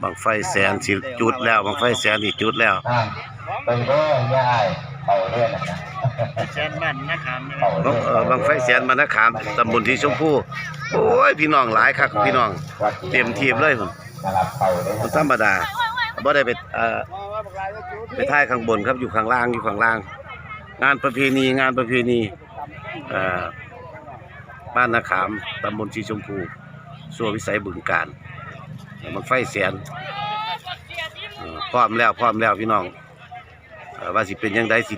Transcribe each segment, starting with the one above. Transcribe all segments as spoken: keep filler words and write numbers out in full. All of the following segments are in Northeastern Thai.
บั้งไฟแสนสิจุดแล้ว บั้งไฟแสนสิจุดแล้ว อ่า เป็นเด้อยาย เขาเรียกนะ แสนบ้านนาขามนี่นะ เขาเรียก เออ บั้งไฟแสนบ้านนาขาม ตำบลสีชมพู โอ้ย พี่น้องหลายคัก พี่น้อง เต็มทีมเลย นะครับ เขาเรียก บ่ธรรมดา บ่ได้ไป เอ่อ ไปถ่ายข้างบนครับ อยู่ข้างล่าง อยู่ข้างล่าง งานประเพณี งานประเพณี เอ่อ บ้านนาขาม ตำบลสีชมพู ซั่ววิสัย บึงกาฬ บั้งไฟแสน เอ่อ พร้อมแล้ว พร้อมแล้วพี่น้อง เอ่อ ว่าสิเป็นจั่งใด สิ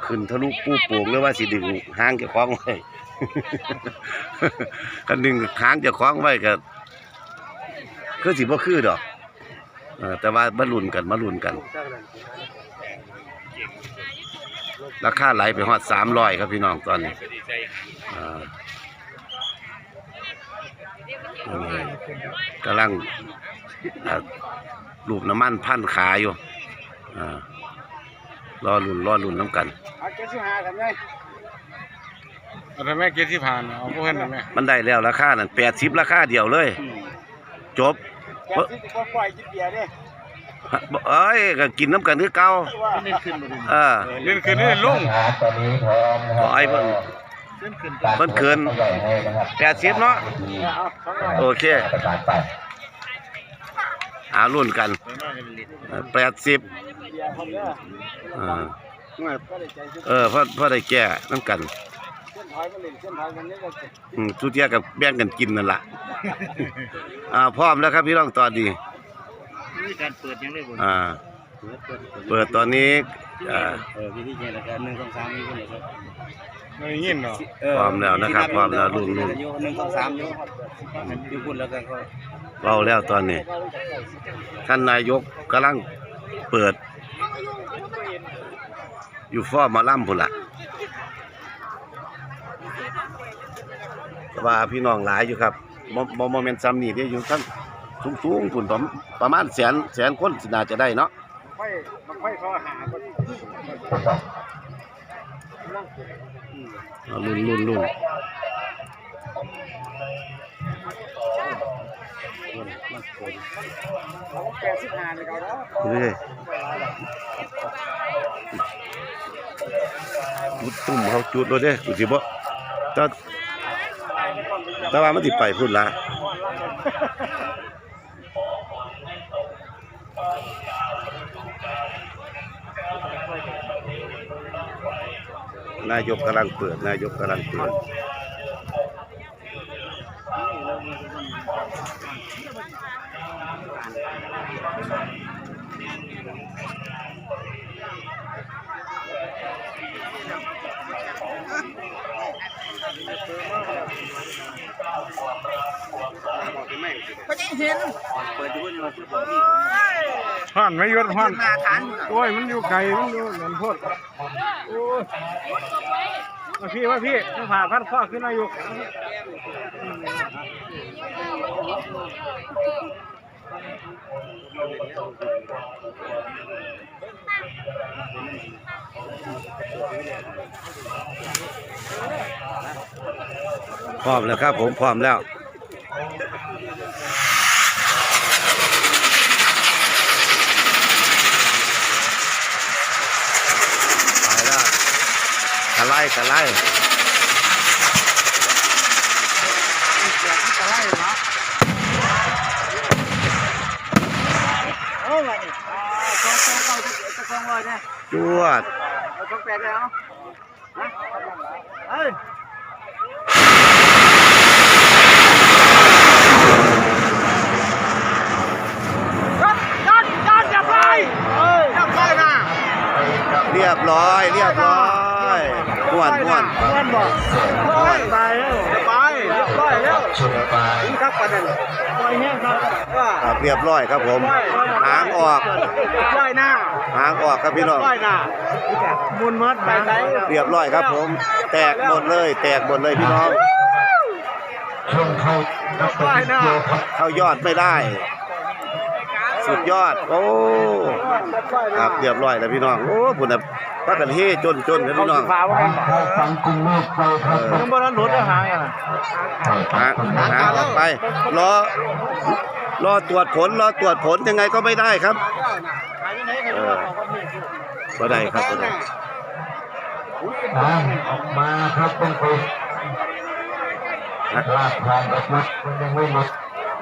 ขึ้นทะลุปูโป่ง หรือว่าสิดึงหางเจ้าของไว้ คันดึงหางเจ้าของไว้ก็ คือสิบ่คือดอก เออ แต่ว่ามาลุ้นกัน มาลุ้นกัน ราคาไหลไปฮอดสามร้อยครับพี่น้องตอนนี้ อ่า อันนี้กำลัง อ่า ลูบน้ำมันพันขาอยู่ อ่า รอลุ้น รอลุ้นนำกัน เอาเจ็ดสิบห้ากันไง เอาไปแม่เจ็ดสิบห้าน่ะ เอาพวกเพิ่นน่ะแม่ มันได้แล้วราคานั่น แปดสิบ ราคาเดียวเลย อืม จบ แปดสิบก็ปล่อยกินเบียร์เด้ เอ้ย ก็กินนำกันคือเก่า เน้นขึ้นบ่ดี เออ เน้นขึ้นเน้นลง ตอนนี้พร้อมนะครับ ขอให้เพิ่น เน้นขึ้น เพิ่นขึ้น แปดสิบเนาะ เอา เอา โอเค ประกาศไป หารุ่นกัน เอ่อ แปดสิบ เบียร์พร้อมเด้อ อ่า เออ พอ พอได้แก้นำกัน เส้นทางมันเล่นเส้นทางกันนี่ก็ อืม ทุกเที่ยก็แบ่งกันกินนั่นล่ะ อ่า พร้อมแล้วครับพี่น้อง ตอนนี้ มีการเปิดยังได้บ่ อ่า เปิด เปิด เปิดตอนนี้ อ่า เออ พี่ที่เจรจา หนึ่ง สอง สาม มีคนเดียวครับ ได้ยินเนาะ เออ พร้อมแล้วนะครับ พร้อมแล้ว รุ่น รุ่น อยู่ หนึ่ง สอง สาม อยู่ อยู่พุ่นแล้วกันก็ เว้าแล้วตอนนี้ ท่านนายกกำลังเปิด อยู่ฟอร์มหมอลำพุ่นล่ะ แต่ว่าพี่น้องหลายอยู่ครับ บ่ บ่ บ่แม่นซ้ำนี่เด้ อยู่ทั้งสูงๆ พุ่น ประ ประมาณแสน แสนคนสิน่าจะได้เนาะ ไฟ บั้งไฟเขาหาก็ เอา รุ่น รุ่น รุ่น เอาแปดสิบห้านี่ก็เอาเนาะ นี่ จุดตุ้มเขาจุดโลดเด้ กูสิบ่ แต่ แต่ว่ามันสิไปพุ่นละ นายกกำลังเปิด นายกกำลังเปิด เขาจะเห็น ฮ้อนไหมยศ ฮ้อน หน้าฐาน โอ้ย มันอยู่ไกล มันอยู่นั่นโพด โอ้ย มาพี่ มาพี่ มาผ่าพันข้อขึ้นนายก พร้อมแล้วครับผม พร้อมแล้ว ไปแล้ว กะไล่ กะไล่ กะไล่เนาะ เอาล่ะนี่ อ่า สอง สอง เก้า สอง ร้อยเนี่ย จวด เอา สอง แปด เลยเอา เฮ้ย ดัน ดัน ดัน อย่าไป เฮ้ย อย่าไปนะ เรียบร้อย เรียบร้อย ม่วน ม่วน ม่วนบ่ ม่วน ไปแล้ว ไป ไปแล้ว ถึงครับปานนั้น ปล่อยแห้งครับ ครับ เรียบร้อยครับผม หางออก ร้อยหน้า หางออกครับพี่น้อง ร้อยหน้า มุนมัดไปไหน เรียบร้อยครับผม แตกหมดเลย แตกหมดเลยพี่น้อง ช่วงเข้านับเป็นเดียวครับ เข้ายอดไม่ได้ สุดยอด โอ้ ครับ เรียบร้อยแล้วพี่น้อง โอ้ พุ่นน่ะ พากันเฮจนๆครับพี่น้อง เขาสังคมโลกไปครับ เออ ยังบ่ทันหลุดเลยหางอ่ะ หางหางออกไป รอ รอตรวจผล รอตรวจผลยังไงก็ไม่ได้ครับ เออ บ่ได้ครับ บ่ได้ หางออกมาครับ ต้องไป ครับ ลากผ่านออกมา มันยังไม่หมด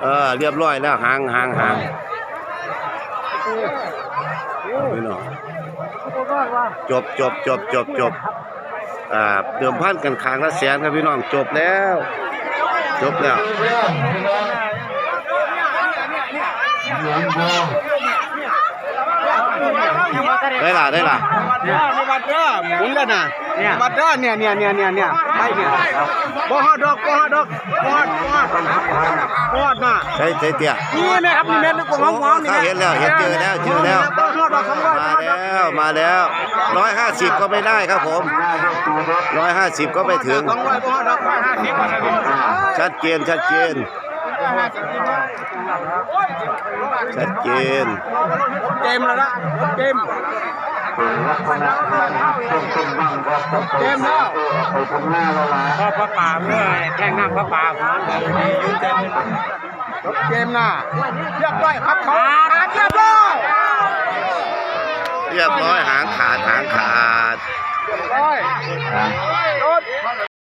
เออ เรียบร้อยแล้ว หางหางหางพี่น้อง จบจบจบจบจบ อ่า เดิมพันกันข้างละแสนครับพี่น้อง จบแล้ว จบแล้ว เหลืองทอง ได้ล่ะ ได้ล่ะ เนี่ยนี่วัดเด้อหมุนแล้วนะเนี่ยวัดเด้อเนี่ยเนี่ยเนี่ยเนี่ยเนี่ยไปเนี่ยบ่ฮอดดอกบ่ฮอดดอกบ่ฮอดบ่ฮอดบ่ฮอดน่ะ ใช่ใช่เตี้ย นี่แม่ครับนี่แม่ลูกของหัวนี่ เขาเห็นแล้ว เห็นเจอแล้ว เจอแล้ว บ่ฮอดดอกสองร้อย มาแล้ว มาแล้ว ร้อยห้าสิบก็ไม่ได้ครับผม ร้อยห้าสิบก็ไม่ถึง สองร้อยบ่ฮอดดอกร้อยห้าสิบ ชัดเจน ชัดเจน ชัดเจน เต็มแล้วนะเต็ม เป็นลักษณะของต้นต้นบ้างครับ เต็มแล้ว ไปข้างหน้าแล้วล่ะ พ่อพระป่าเมื่อแท่งน้ำพระป่าหัว เต็มหน้าเรียบร้อยครับเขาขาดเรียบร้อย เรียบร้อย หางขาด หางขาด ร้อย อ่ะ ต้น